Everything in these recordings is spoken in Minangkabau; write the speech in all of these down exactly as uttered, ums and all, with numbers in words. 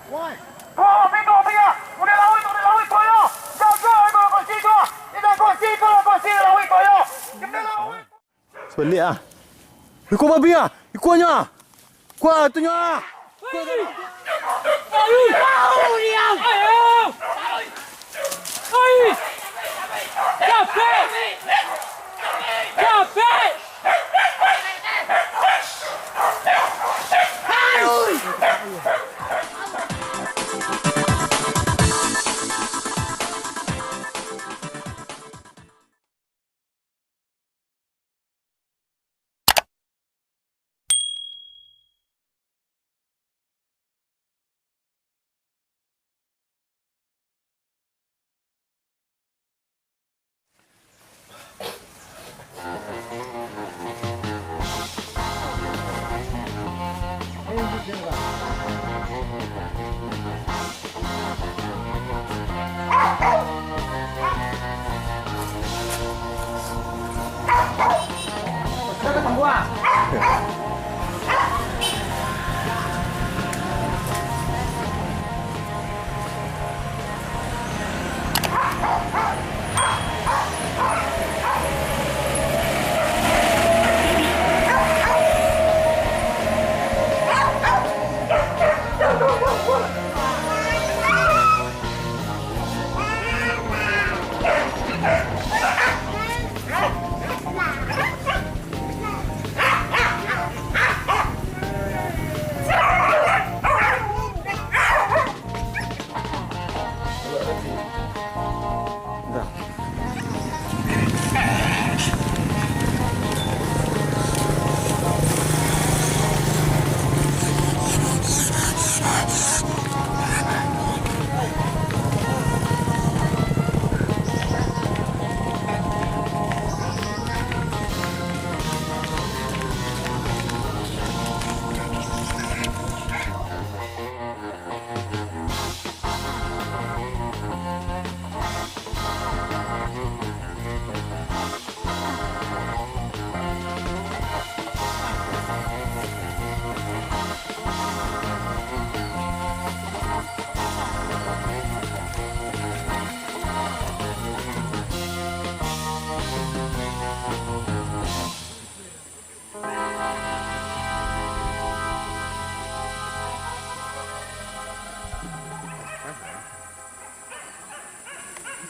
Woi. Ko, pintu, pintu. Udah lawik, udah lawik, ko, yo. Jago, jago, kunci, ko. Kita kunci, ko, kunci, lawik, ko, yo. Kita lawik. Sabalik ah. Iko babi ah. Iko nyo ah. Kuat tu nyo ah.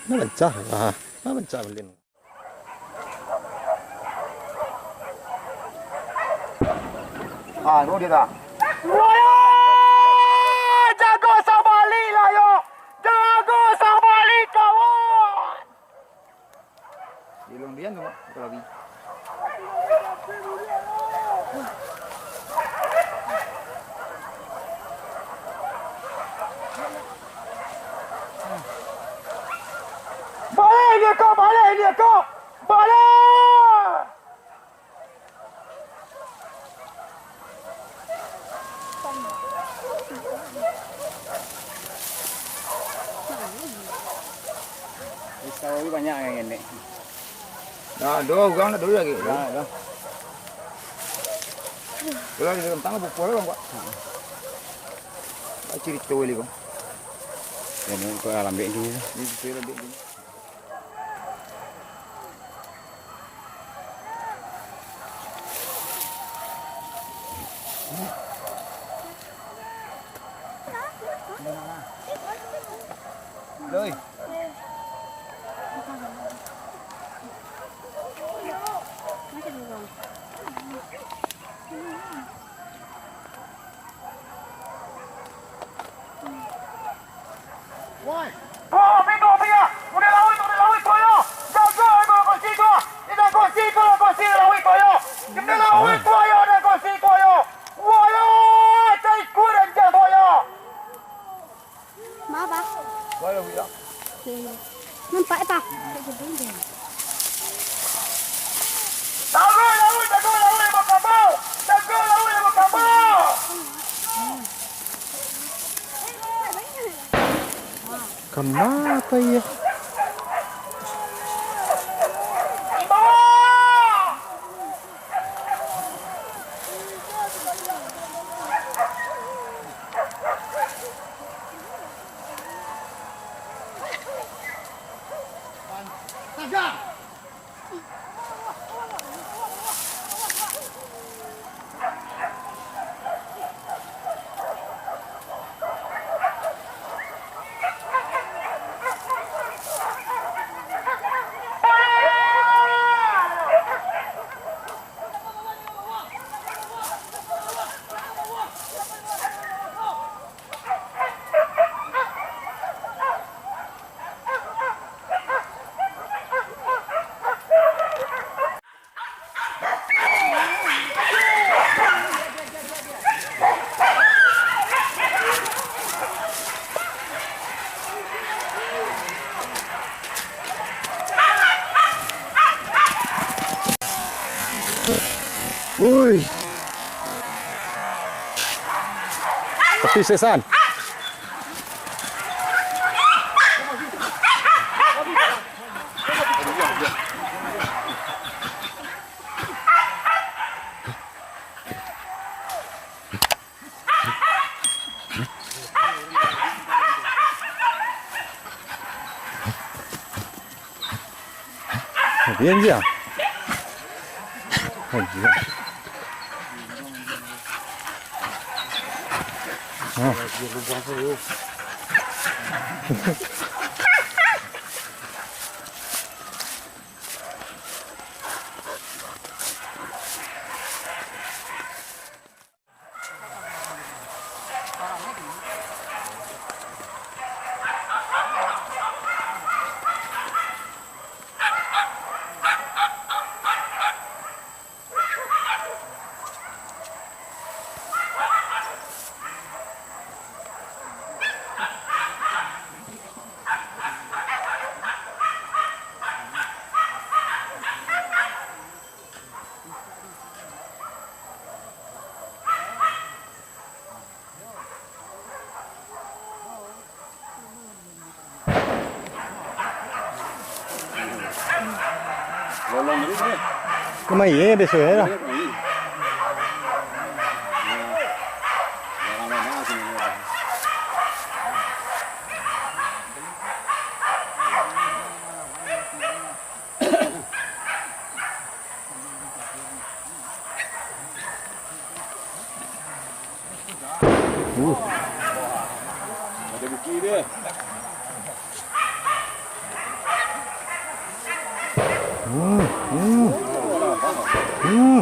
Nah, pecah. Ah, nah, pecah baliak. Ah, tu dia dah. Woi! Jago sabalik lah, yo! Jago sabalik, kawan! Di luang dian tu, Pak. Betul lagi. Baliak dia ko, baliak dia ko! Baliak! Pisau ni banyak yang ngenek. Nah, dua urang dah dulu lagi. Nah, dah. Kalau ada kentang, bukul lah, Pak. Cerita boleh, Bang. Ya, ni kau lambek ni. Ni cerita lambek ni. Doi. Woi. Ko, pintu, pintu. Udah lawik, udah lawik, ko, yo. Jago, jago, kunci, ko. Indak kunci, ko, kunci, lawik, ko, yo. Kita lawik, ko, yo, indak kunci, ko, yo. Woi, yo, cari kuda, jangan, ko, yo. Maaf, Pak. Woi, yo, yo. Nampak, eh, Pak? Taruh, taruh, taruh, taruh, taruh, taruh, taruh. Kama iyo? Ui. Tapi sesan. Bien, ya. Ay, ya. Ah. Kemai, eh, biaso, eh, lah. Uh. Ada bukit dia. Hmm, hmm. Hmm.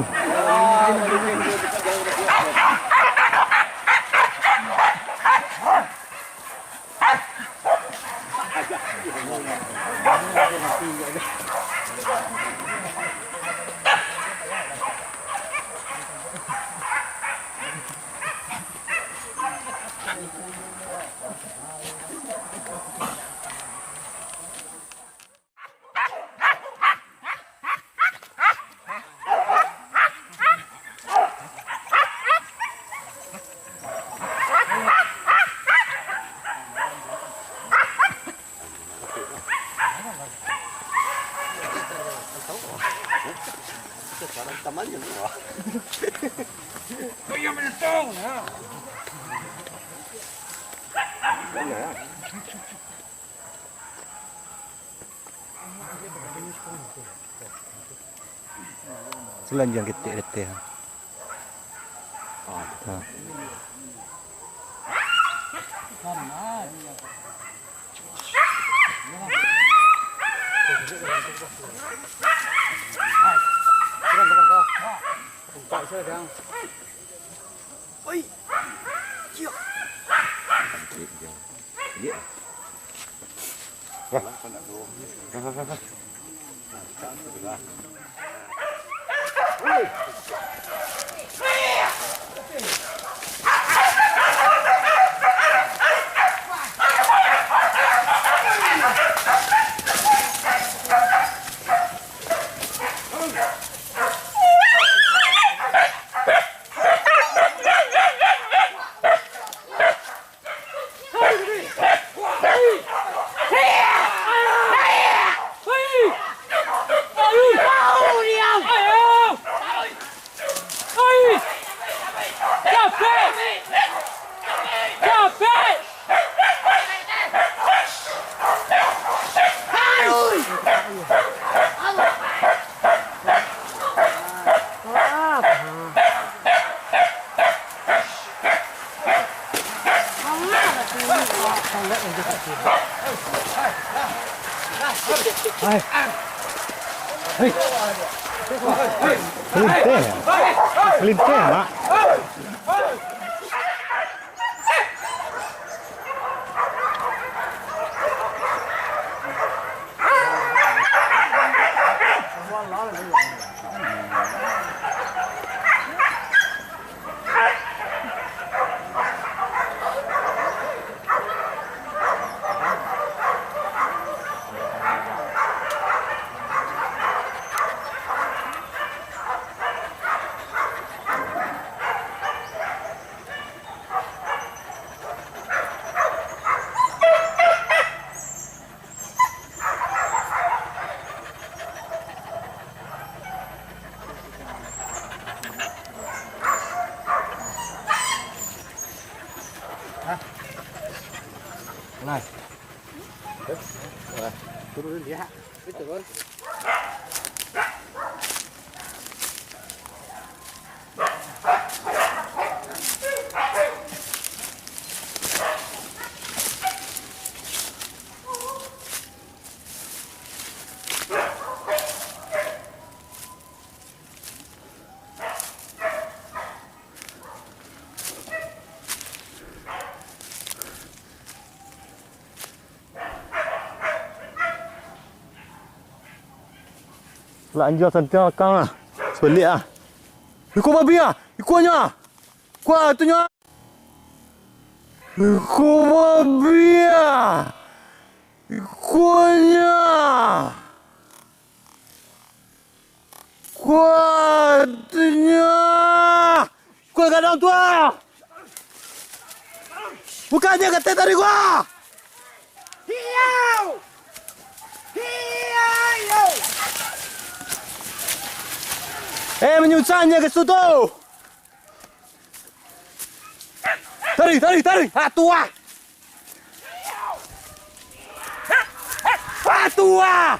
Silanjuang ketek leteh. Ah. Oi. Ciok. Wah. Hai. Hei. Kelinteh. Kelinteh, Mak. Nah. Wah, turun dia. Itu kan. Lah anjing santiang lakang lah. Sabalik ah. Iko babi ah. Ikonyo ah. Kuah tunyo ah. Iko babi ah. Ikonyo ah. Kuatinyo! Kua gadang tu ah! Bukannyo katai tadi kua! Hiau! Hiau! Eh, manyusah nyo ka situ! Tari, tari, tari! Ah, tuah! Ah, tuah!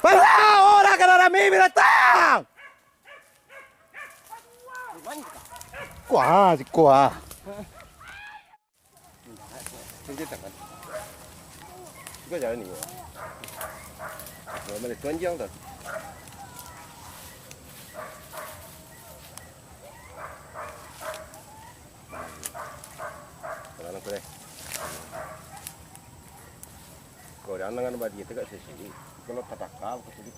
Parah, orang kana rami binatang! Kuah, si kuah. Tunjuk tangan. Bukan jalan ni. Kalau balik telanjang tu. Kalau nak boleh. Kau jangan dengan badi tegak sisi. Kalau tatakal ke sini.